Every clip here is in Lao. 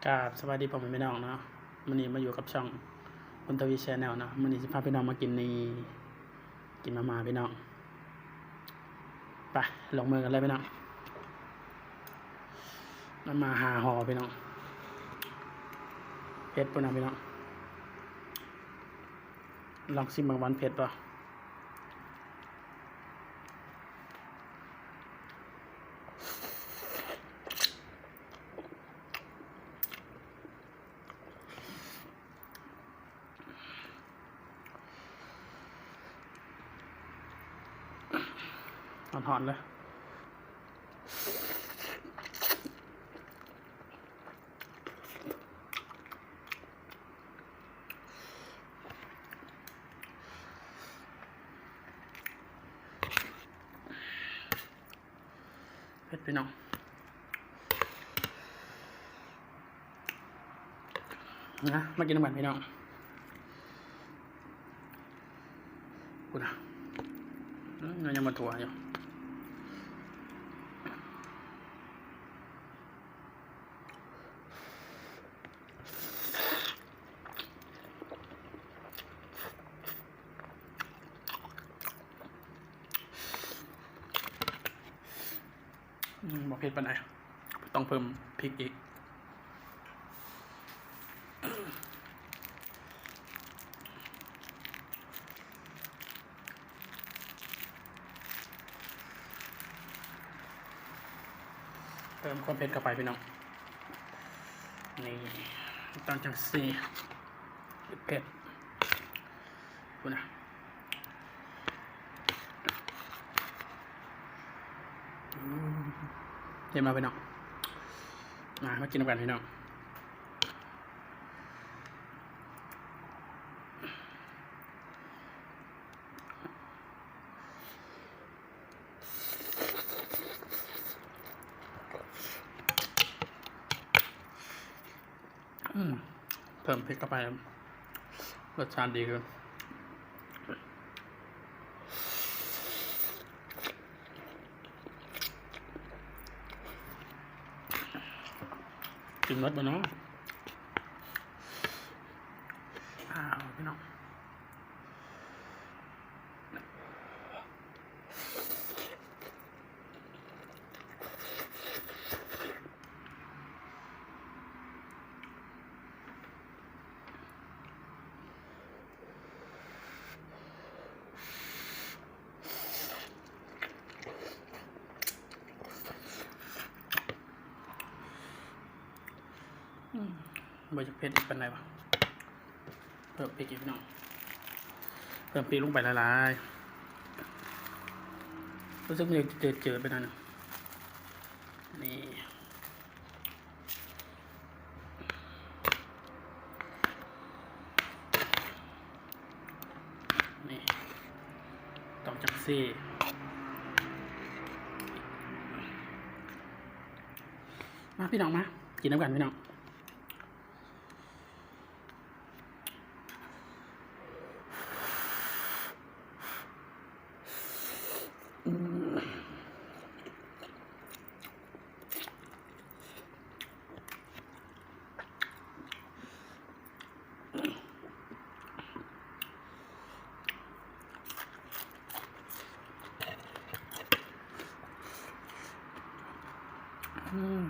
ກາບສະບາຍດີພໍ່ແມ່ພີ່ນ້ອງເນາະ, ມື້ນີ້ມາຢູ່ກັບຊ່ອງບຸນທະວີແຊນແນວເນາະ. ມື້ນີ້ຊິພາພີ່ນ້ອງມາກິນນີ້ ກິນມາມ່າພີ່ນ້ອງ. ໄປ ລົງມືກັນເລີຍພີ່ນ້ອງ. ມາມ່າຫ້າຫໍ່ພີ່ນ້ອງ, ເຜັດພຸ້ນນະພີ່ນ້ອງ. ລອງຊີມເບິ່ງວ່າມັນເຜັດບໍ່. ຮ້ອນໆເລີຍ. ເຜັດພີ່ນ້ອງ. ມາ ມາກິນນຳກັນພີ່ນ້ອງ. ພຸ້ນນະ ອືມ ຍັງບໍ່ທົ່ວຢູ່. ອືມ ບໍ່ເຜັດປານໃດ, ຕ້ອງເພີ່ມພິກອີກ. ເພີ່ມຄວາມເຜັດເຂົ້າໄປພີ່ນ້ອງ. ນີ້ ຕ້ອງຈັ່ງຊີ້ ເຜັດໆ ພຸ້ນນະ. ອືມ ເຫັນບໍ່ພີ່ນ້ອງ? ມາ ມາກິນນຳກັນພີ່ນ້ອງ. ອືມ ເພີ່ມພິກເຂົ້າໄປ ລົດຊາດດີຂຶ້ນ. ກິນໝົດບໍ່ເນາະ? ອ້າວ ພີ່ນ້ອງ. ອືມ ບໍ່ຢາກເຜັດປານໃດຫວາ. ເພີ່ມພິກອີກພີ່ນ້ອງ, ເພີ່ມພິກລົງໄປຫຼາຍໆ. ຮູ້ສຶກມັນຈະຈືດໆໄປໜ້ອຍໜຶ່ງ. ນີ້ ນີ້ ຕ້ອງຈັ່ງຊີ້. ມາພີ່ນ້ອງ ມາກິນນຳກັນພີ່ນ້ອງ. ອືມ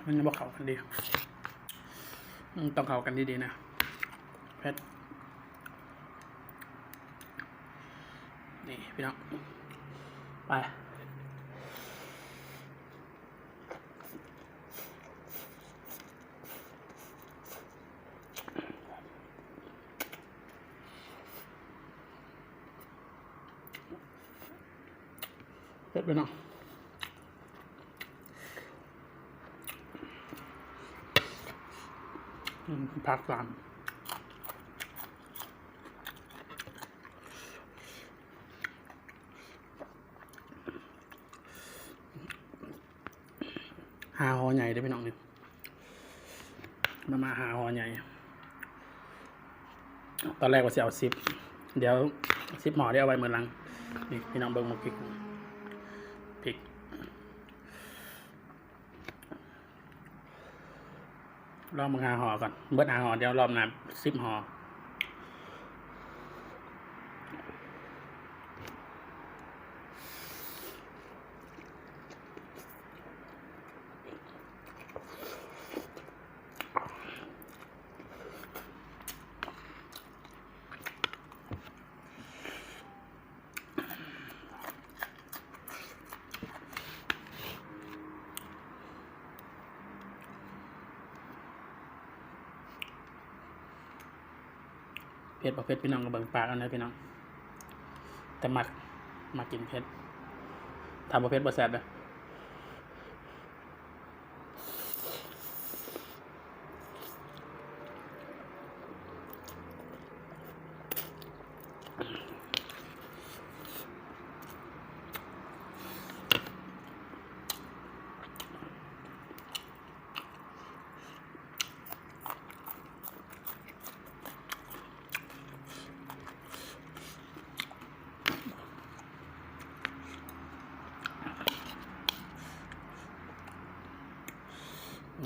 ມັນບໍ່ເຂົ້າກັນດີ. ອືມ ຕ້ອງເຂົ້າກັນດີໆນະ ເຜັດ. ນີ້ພີ່ນ້ອງ ໄປ. ເຜັດໄປເນາະ. ອືມ ຜັກສາມ ຫ້າຫໍ່ໃຫຍ່ເດີ້ພີ່ນ້ອງນີ້. ມາມ່າຫ້າຫໍ່ໃຫຍ່ ຕອນແລກວ່າຊິເອົາສິບ ດຽວສິບຫໍ່ ດຽວເອົາໄວ້ມື້ຫຼັງ. ນີ້ພີ່ນ້ອງເບິ່ງໝາກພິກ ພິກ ລອງເບິ່ງຫ້າຫໍ່ກ່ອນ ເບິດຫ້າຫໍ່ ດຽວລອບໜ້າສິບຫໍ່. ເຜັດບໍ່ເຜັດ ພີ່ນ້ອງກໍເບິ່ງປາກເອົາເດີພີ່ນ້ອງ ແຕ່ມັກ ມັກກິນເຜັດ ຖ້າບໍ່ເຜັດບໍ່ແຊບເດີ. ນ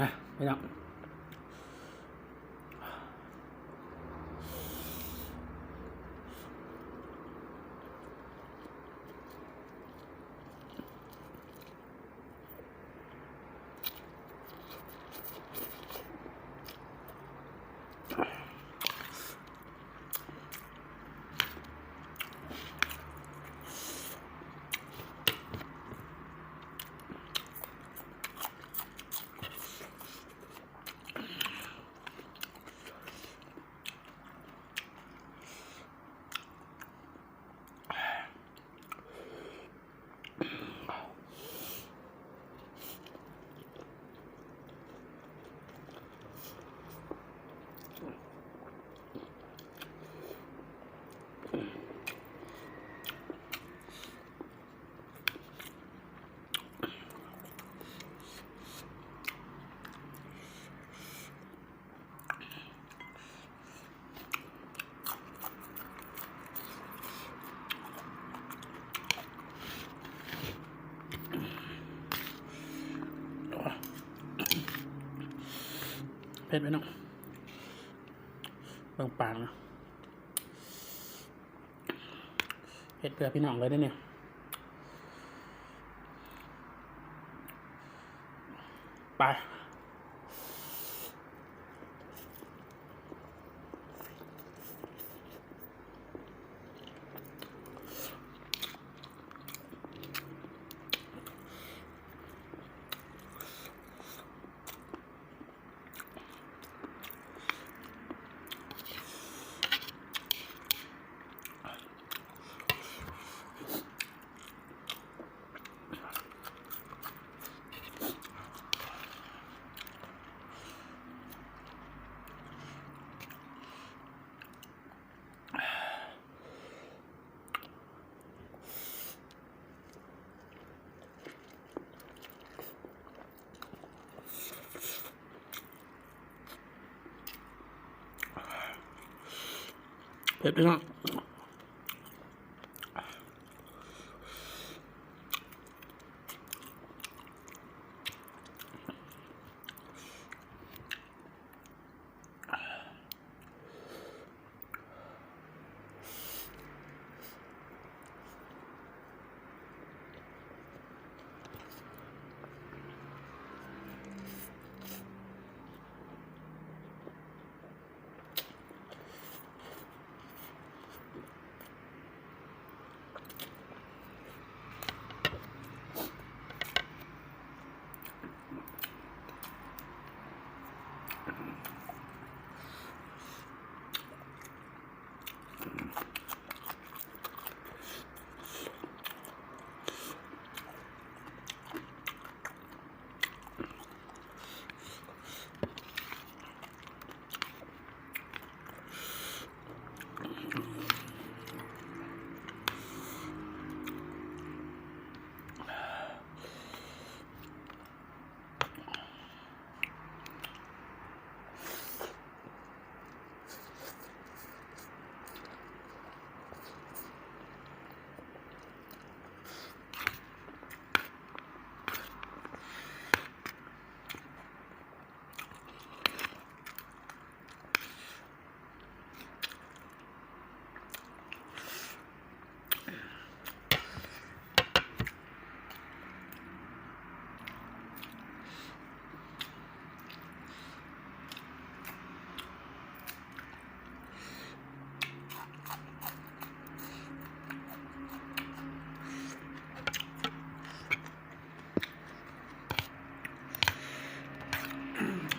ະ ພີ່ນ້ອງ ເຜັດໄປເນາະ ເບິ່ງປາກນະ. ເຮັດເພື່ອພີ່ນ້ອງເລີຍເດ້ນີ້ ໄປ. ເຜັດພີ່ນ້ອງ. ເ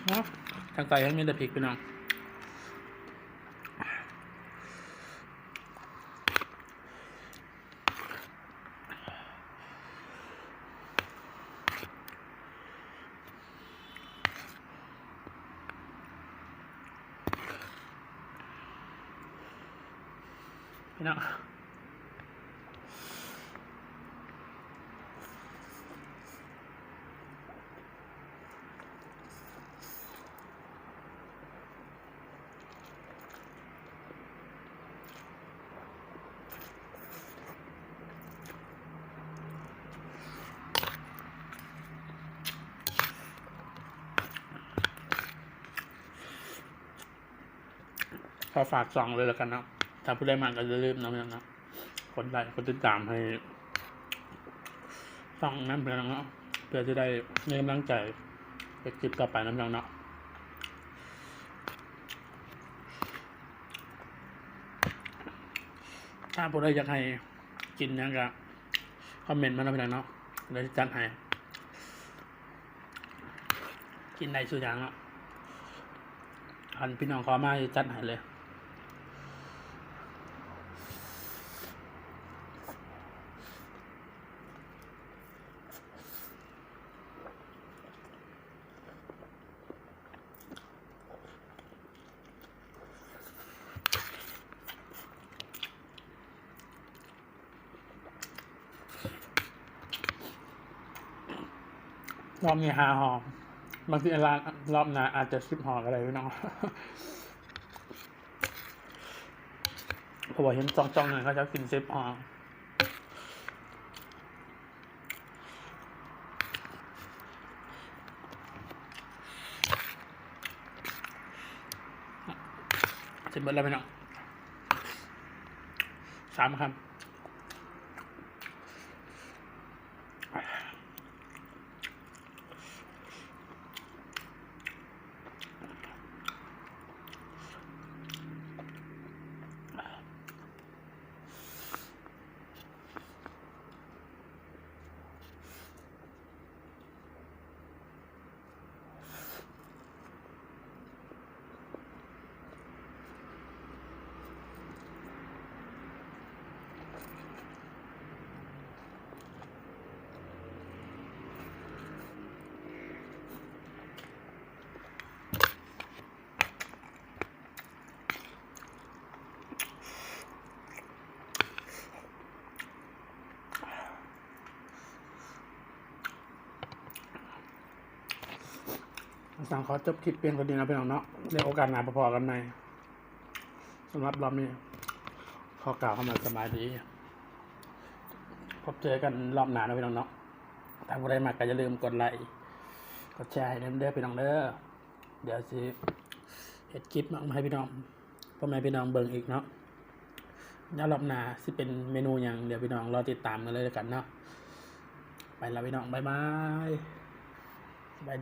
ເນາະ ທາງໃຕ້ເຮົາມີແຕ່ພິກ ພີ່ນ້ອງ. ພີ່ນ້ອງ ຂໍຝາກຊ່ອງເລີຍລະກັນເນາະ ຖ້າຜູ້ໃດມັກກໍຢ່າລືມເນາະ ພີ່ນ້ອງເນາະ ກົດໄລກົດຕິດຕາມໃຫ້ຊ່ອງນຳ ພີ່ນ້ອງເນາະ ເພື່ອຈະໄດ້ມີກຳລັງໃຈເຮັດຄລິບຕໍ່ໄປນຳ ພີ່ນ້ອງເນາະ. ຖ້າຜູ້ໃດຢາກໃຫ້ກິນຫຍັງກໍຄອມເມັນມາເນາະ ພີ່ນ້ອງເນາະ ດຽວຊິຈັດໃຫ້ ກິນໄດ້ສູ່ຢ່າງເນາະ ຄັນພີ່ນ້ອງຂໍມາຈະຈັດໃຫ້ເລີຍ. ຮອບນີ້ຫ້າຫໍ່ ບາງທີລາ ຮອບໜ້າອາດຈະສິບຫໍ່ກໍໄດ້ ພີ່ນ້ອງ ເພາະວ່າເຫັນຊ່ອງໆ ນັ້ນເຂົາເຈົ້າກິນສິບຫໍ່. ຊິເບິດແລ້ວ ພີ່ນ້ອງ ສາມຄຳ. ຈັ່ງຊັ້ນຂໍຈົບຄລິບພຽງເທົ່ານີ້ເນາະ ພີ່ນ້ອງເນາະ ໃນໂອກາດໜ້າພໍ້ກັນໃໝ່. ສຳລັບຮອບນີ້ຂໍກ່າວຄຳວ່າສະບາຍດີ ພົບເຈີກັນຮອບໜ້າເນາະ ພີ່ນ້ອງເນາະ. ຖ້າຜູ້ໃດມັກກໍຢ່າລືມກົດໄລ ກົດແຊໃຫ້ນຳເດີ ພີ່ນ້ອງເດີ. ດຽວຊິເຮັດຄລິບມາໃຫ້ພີ່ນ້ອງ ພໍ່ແມ່ພີ່ນ້ອງເບິ່ງອີກເນາະ. ແລ້ວຮອບໜ້າຊິເປັນເມນູຫຍັງ ດຽວພີ່ນ້ອງລໍຕິດຕາມກັນເລີຍລະກັນເນາະ. ໄປລະພີ່ນ້ອງ ບາຍບາຍ ສະບາຍດີ.